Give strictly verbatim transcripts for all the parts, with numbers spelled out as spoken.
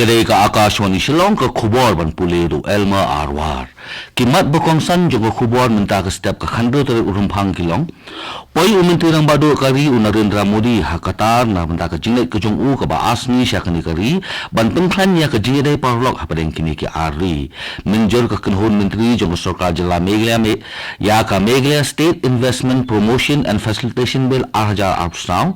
Ka dei ka Akashvani Shillong, ka khubor ban pule da u Elmer Arwar. Ki mat ba kongsan jong ka khubor mynta ka step ka khathynriew tarik u Rymphang ki long: Poi u Myntri Rangbah Duh ka ri u Narendra Modi ha Qatar na bynta ka jingleit ka jong u kaba ar sngi sha kane ka ri ban pynkhlaiñ ïa ka jingïadei paralok hapdeng kine ki ar ri. Mynjur ka kynhun myntri jong ka sorkar jylla Meghalaya me, ïa ka Meghalaya State Investment Promotion and Facilitation Bill ar hajar arphew saw.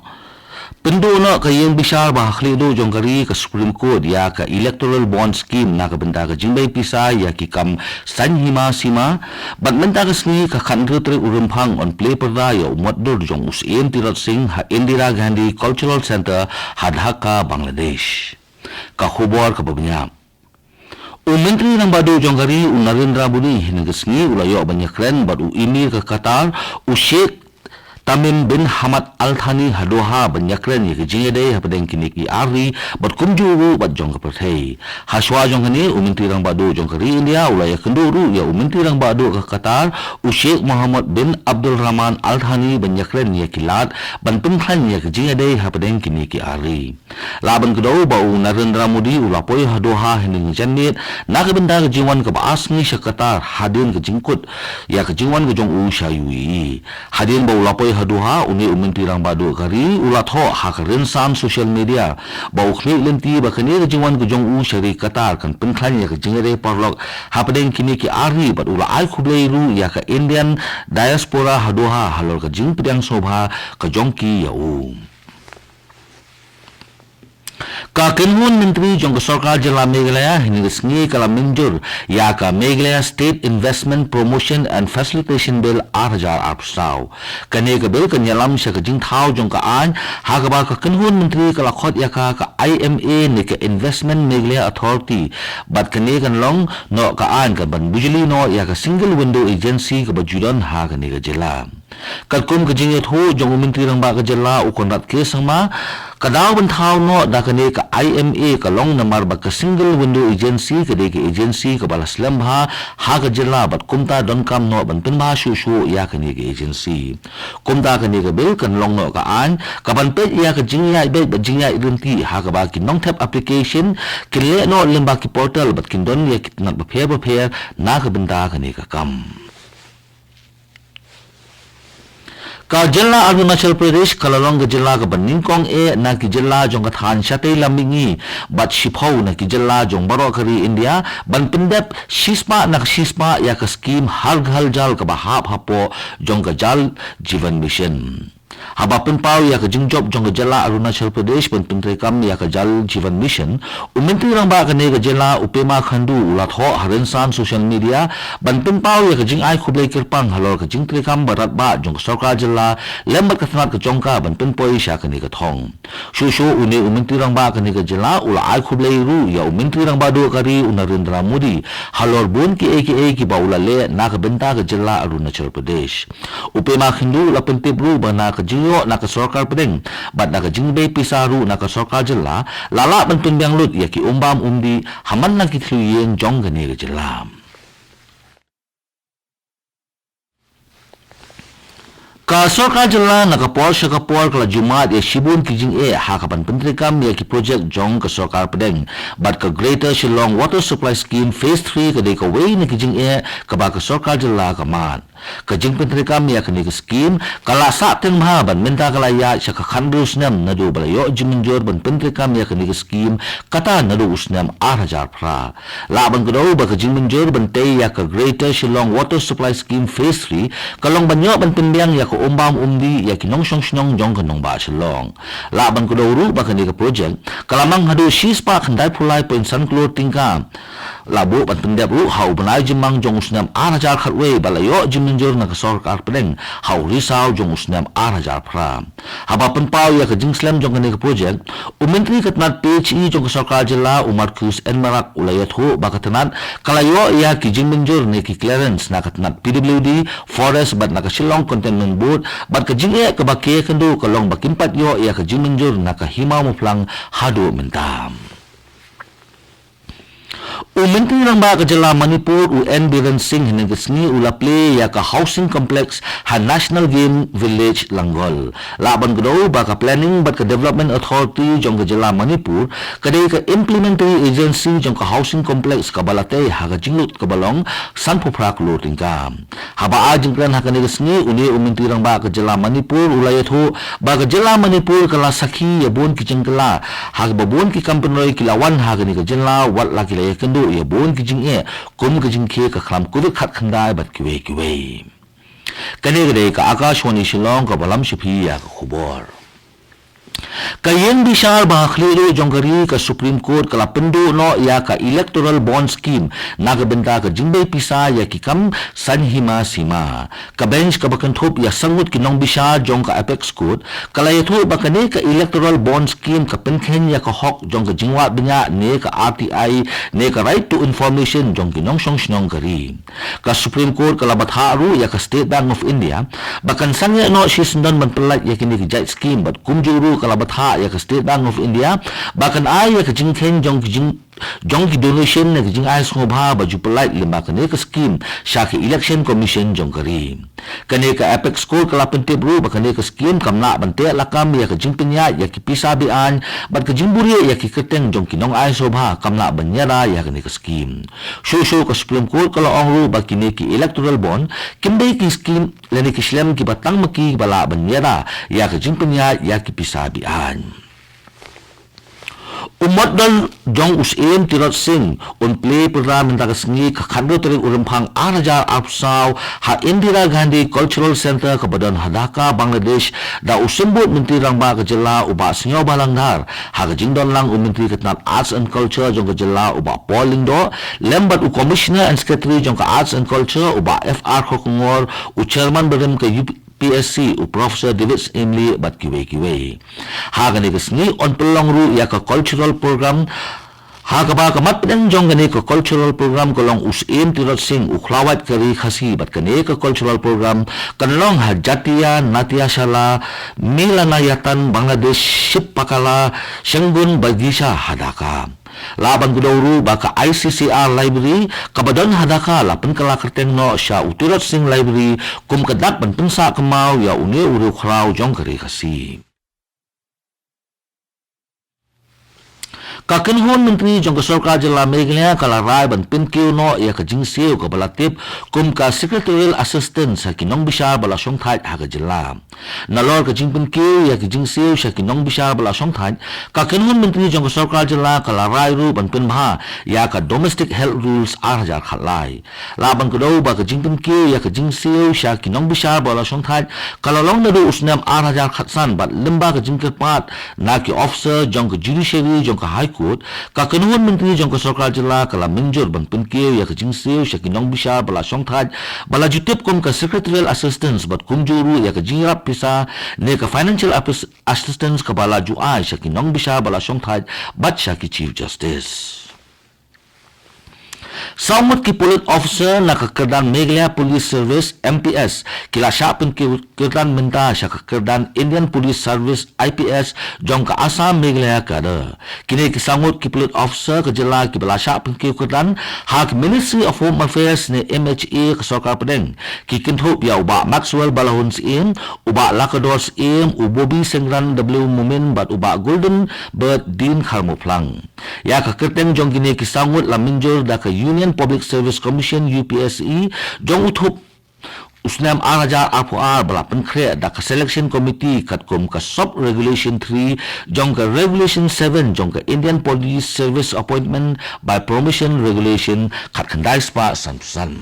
Pynduh noh ka ïing bishar ba ha khlieh duh jong ka ri, ka Supreme Court, ïa ka Electoral Bond Scheme na ka bynta ka jingbei pisa ïa ki kam saiñ hima sima. Bad mynta ka sngi ka khathynriew tarik u Rymphang yn plie pyrda ïa u mot dur jong u Syiem Tirot Sing ha Indira Gandhi Cultural Centre ha Dhaka, Bangladesh. Ka khubor kaba bniah. U Myntri Rangbah Duh jong ka ri u Narendra Modi hynne ka sngi u la ïoh ban ïakren bad u Emir ka Qatar, u Sheikh Tamim bin Hamad Al Thani ha Doha ban ïakren ïa ka jingïadei hapdeng kine ki ar ri bad kumjuh ruh bad jong ka pyrthei. Hashwa jong kane, u Myntri Rangbah Duh jong ka ri India u la ïakynduh ruh ïa u Myntri Rangbah Duh ka Qatar, u Sheikh Mohammed bin Abdulrahman Al Thani ban ïakren ïa ki lad ban pynkhlaiñ ïa ka jingïadei hapdeng kine ki ar ri. Lah ban kdew ba u Narendra Modi u la poi ha Doha hynne ka janmiet na ka bynta ka jingwan kaba ar sngi sha Qatar hadien ka jingkut ïa ka jingwan ka jong u sha U A E. Hadien ba u la poi ha Doha, une u Myntri Rangbah Duh ka ri u la thoh ha ka rynsan social media ba u khmih lynti ba kane ka jingwan ka jong u sha ri Qatar kan pynkhlaiñ ïa ka jingïadei paralok hapdeng kine ki ar ri bad u la ai khublei ruh ïa ka Indian diaspora ha Doha halor ka jingpdiang sngewbha ka jong ki ïa u. Ka kynhun myntri jong ka sorkar jylla Meghalaya hynne ka sngi ka la mynjur ïa ka Meghalaya State Investment Promotion and Facilitation Bill ar hajar arphew saw. Kane ka bill kan ïalam sha ka jingthaw jong ka aiñ ha kaba ka kynhun myntri ka la khot ïa ka ka I M A ne ka Investment Meghalaya Authority, bad kane kan long noh ka aiñ kan ban bujli noh ïa ka single window agency kaba ju don ha kane ka jylla. Katkum ka jingïathuh jong u Myntri Rangbah ka jylla u Conrad K Sangma, ka daw ban thaw noh da kane ka I M A ka long namar ba ka single window agency ka dei ka agency kaba la slem bha ha ka jylla bad kumta donkam noh ban pynbha shuh shuh ïa kane ka agency. Kumta kane ka bill kan long noh ka aiñ ka ban peit ïa ka jingïaid beit bad jingïaid ryntih ha kaba ki nongthep application kin leh noh lyngba ki portal bad kin don ïa ki tnat bapher bapher na ka bynta kane ka kam. Ka jylla Arunachal Pradesh ka la long ka jylla kaba nyngkong eh na ki jylla jong ka thaiñ shatei lam mihngi bad shiphew na ki jylla jong baroh ka ri India ban pyndep shispah na ka shispah ïa ka skhim Har Ghar Jal kaba hap hapoh jong ka Jal Jeevan Mission. Haba pynpaw ïa ka jingjop jong ka jylla Arunachal Pradesh ban pyntreikam ïa ka Jal Jeevan Mission, u Myntri Rangbah kane ka jylla u Pema Khandu u la thoh ha rynsan social media ban pynpaw ïa ka jingai khublei kyrpang halor ka jingtreikam ba radbah jong ka sorkar jylla lem bad ka tnat ka jong ka ban pynpoi sha kane ka thong. Shuh shuh une u Myntri Rangbah kane ka jylla u la ai khublei ruh ïa u Myntri Rangbah duh ka ri u Narendra Modi halor bun kiei kiei kiba u la leh na ka bynta ka jylla Arunachal Pradesh. U Pema Khandu u la pyntip ruh ba na ka jingïoh na ka sorkar pdeng bad na ka jingbei pisa ruh na ka sorkar jylla, la lah ban pynbiang lut ïa ki umbam umdih ha man la ki thliew ïing jong kane ka jylla. Ka sorkar jylla na ka por sha ka por ka la ju mad ïa shibun ki jingeh ha ka ban pyntreikam ïa ki projek jong ka sorkar pdeng, bad ka Greater Shillong Water Supply Scheme Phase three ka dei kawei na ki jingeh kaba ka sorkar jylla ka mad. Ka jingpyntreikam ïa kane ka skhim ka la sah teng bha bad mynta ka la ïaid sha ka khathynriew snem naduh ba la ïoh jingmynjur ban pyntreikam ïa kane ka skhim, kata naduh u snem ar hajar phra. Lah ban kdew ba ka jingmynjur ban tei ïa ka Greater Shillong Water Supply Scheme Phase three ka long ban ïoh ban pynbiang ïa ka umbam umdih ïa ki nongshong shnong jong ka nongbah Shillong. Lah ban kdew ruh ba kane ka projek ka la mang haduh shispah khyndai phew lai point san klur tyngka. La buh ban pyndep ruh ha u bnai Jymmang jong u snem ar hajar khatwei bad la ïoh jingmynjur na ka sorkar pdeng ha u Risaw jong u snem ar hajar phra. Haba pynpaw ïa ka jingslem jong kane ka projek, u Myntri ka tnat P H E jong ka sorkar jylla u Marcuise N Marak u la ïathuh ba ka tnat ka la ïoh ïa ki jingmynjur ne ki clearance na ka tnat P W D, Forest bad na ka Shillong Cantonment Board, bad ka jingeh kaba ka ïakynduh ka long ba kim pat ïoh ïa ka jingmynjur na ka Hima Muphlang haduh mynta. U Myntri Rangbah ka Jylla Manipur, u N Biren Singh, hynne ka sngi u la plie ïa ka Housing Complex ha National Game Village Langol. Lah ban kdew ba ka Planning bad ka Development Authority jong ka Jylla Manipur ka dei ka implementary agency jong ka Housing Complex kaba la tei ha ka jinglut kaba long sanphew phra klur tyngka. Haba ai jingkren ha kane ka sngi, une u Myntri Rangbah ka Jylla Manipur u la ïathuh ba ka Jylla Manipur ka la sakhi ïa bun ki jingkylla ha kaba bun ki kam pynroi ki la wan ha kane ka jylla, wat la ki la ïakynduh ïa bun ki jingeh kum ka jingkhie ka khlam Covid khatkhyndai bad kiwei kiwei. Kane ka dei ka Akashvani Shillong kaba lam sha phi ïa ka khubor. Ka ïing bishar ba ha khlieh ruh jong ka ri, ka Supreme Court, ka la pynduh noh ïa ka Electoral Bond Scheme na ka bynta ka jingbei pisa ïa ki kam saiñ hima sima. Ka bench kaba kynthup ïa san ngut ki nongbishar jong ka Apex Court ka la ïathuh ba kane ka Electoral Bond Scheme ka pynkheiñ ïa ka hok jong ka jingwad bniah ne ka R T I ne ka Right to Information jong ki nongshong shnong ka ri. Ka Supreme Court ka la bthah ruh ïa ka State Bank of India ba kan sangeh noh shisyndon ban pyllait ïa kine ki jait scheme, bad kumjuh ruh ka la bthah ïa ka State Bank of India ba kan ai ïa ka jingkheiñ jong ki jing jong ki donation ne ka jingai sngewbha ba ju pyllait lyngba kane ka scheme sha ka Election Commission jong ka ri. Kane ka Apex Court ka la pyntip ruh ba kane ka scheme kam lah ban teh lakam ïa ka jingpynïaid ïa ki pisa be-aiñ bad ka jingbuhrieh ïa ki kyrteng jong ki nongai sngewbha kam lah ban ïada ïa kane ka scheme. Shuh shuh ka Supreme Court ka la ong ruh ba kine ki electoral bond kim dei ki scheme lane ki shlem kiba tang ma ki ba lah ban ïada ïa ka jingpynïaid ïa ki pisa be-aiñ. U mutdur jong u Syiem Tirot Sing un plie pyrda mynta ka sngi, ka khathynriew tarik u Rymphang ar hajar arphew saw, ha Indira Gandhi Cultural Centre kaba don ha Dhaka, Bangladesh, da u Symbud Myntri Rangbah ka Jylla u Bah Sniawbhalang Dhar, ha ka jingdon lang u Myntri ka tnat Arts and Culture jong ka Jylla u Bah Paul Lyngdoh, lem bad u Commissioner and Secretary jong ka Arts and Culture u Bah F R Khorkongor, u Chairman barim ka U P S C u Professor David Syiemlieh bad kiwei kiwei. Ha kane ka sngi yn pynlong ruh ïa ka cultural program, ha kaba ka mat pdeng jong kane ka cultural program ka long u Syiem Tirot Sing u khlawait ka ri Khasi, bad kane ka cultural program kan long ha Jatiya Natya Shala, Milanayatan Bangladesh, Shilpakala, Shengun Bagisha ha Dhaka. Lah ban kdew ruh ba ka I C C R Library kaba don ha Dhaka la pynkylla kyrteng noh sha u Tirot Sing Library kum ka dak ban pynsah kynmaw ïa une u riewkhraw jong ka ri Khasi. Ka kynhun myntri jong ka sorkar jylla Meghalaya ka la rai ban pynkiew noh ïa ka jingsiew kaba la tip kum ka Secretarial Assistance ha ki nongbishar ba la shongthait ha ka jylla. Nalor ka jingpynkiew ïa ka jingsiew sha ki nongbishar ba la shongthait, ka kynhun myntri jong ka sorkar jylla ka la rai ruh ban pynbha ïa ka Domestic Health Rules ar hajar khatlai. Lah ban kdew ba ka jingpynkiew ïa ka jingsiew sha ki nongbishar ba la shongthait ka la long naduh u snem ar hajar khatsan, bad lyngba ka jingkyrpad na ki officer jong ka judiciary jong ka High Court, ka kynhun myntri jong ka sorkar jylla ka la mynjur ban pynkiew ïa ka jingsiew sha ki nongbishar ba la shongthait ba la ju tip kum ka Secretarial Assistance, bad kumjuh ruh ïa ka jingïarap pisa ne ka Financial Assistance kaba la ju ai sha ki nongbishar ba la shongthait bad sha ki Chief Justice. Saw ngut ki police officer na ka kyrdan Meghalaya Police Service, M P S, ki la shah pynkiew kyrdan mynta sha ka kyrdan Indian Police Service, I P S, jong ka Assam Meghalaya Cadre. Kine ki saw ngut ki police officer ka jylla kiba la shah pynkiew kyrdan ha ka Ministry of Home Affairs ne M H A ka sorkar pdeng ki kynthup ïa u Bah Maxwell Balahun Syiem, u Bah Lakador Syiem, u Bobby Sengran W Momin bad u Bah Golden Bird Din Kharmawphlang. Ïa ka kyrteng jong kine ki saw ngut la mynjur da ka Union Public Service Commission, U P S C, jong u thup u snem ar hajar arphew ar ba la pynkhreh da ka Selection Committee katkum ka Sub Regulation three jong ka Regulation seven jong ka Indian Police Service Appointment by Promotion Regulation khatkhyndai spah sanphew san.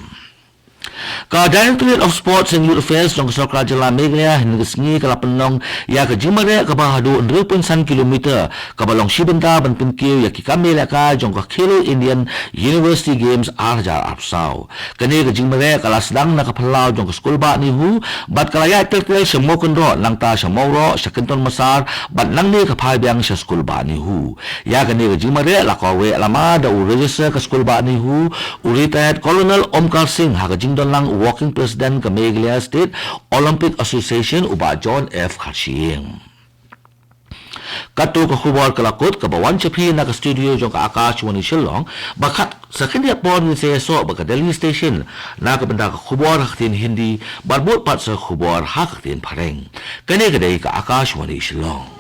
Ka Directorate of Sports and Youth Affairs jong ka sorkar jylla Meghalaya hynne ka sngi ka la pynlong ïa ka jingmareh kaba haduh hynriew point san kilometer kaba long shi bynta ban pynkiew ïa ki kam ïalehkai jong ka Khelo Indian University Games ar hajar arphew saw. Kane ka jingmareh ka la sdang na ka phyllaw jong ka skul bah NEHU bad ka la ïaid ter ter sha Mawkynroh, nangta sha Mawroh, sha Kynton Massar bad nangne ka phai biang sha skul bah NEHU. Ïa kane ka jingmareh la kaweh lama da u Registrar ka skul bah NEHU, u Retired Colonel Omkar Singh, ha ka jingdon lang u Working President ka Meghalaya State Olympic Association, u Bah John F Kharshiing. Katto ka khubor ka la kut kaba wan sha phi na ka studio jong ka Akashvani Shillong, ba kat sa khyndiat por ngin sa ïasoh bad ka Delhi Station na ka bynta ka khubor ha ka ktien Hindi bad bud pat sa ka khubor ha ka ktien Phareng. Kane ka dei ka Akashvani Shillong.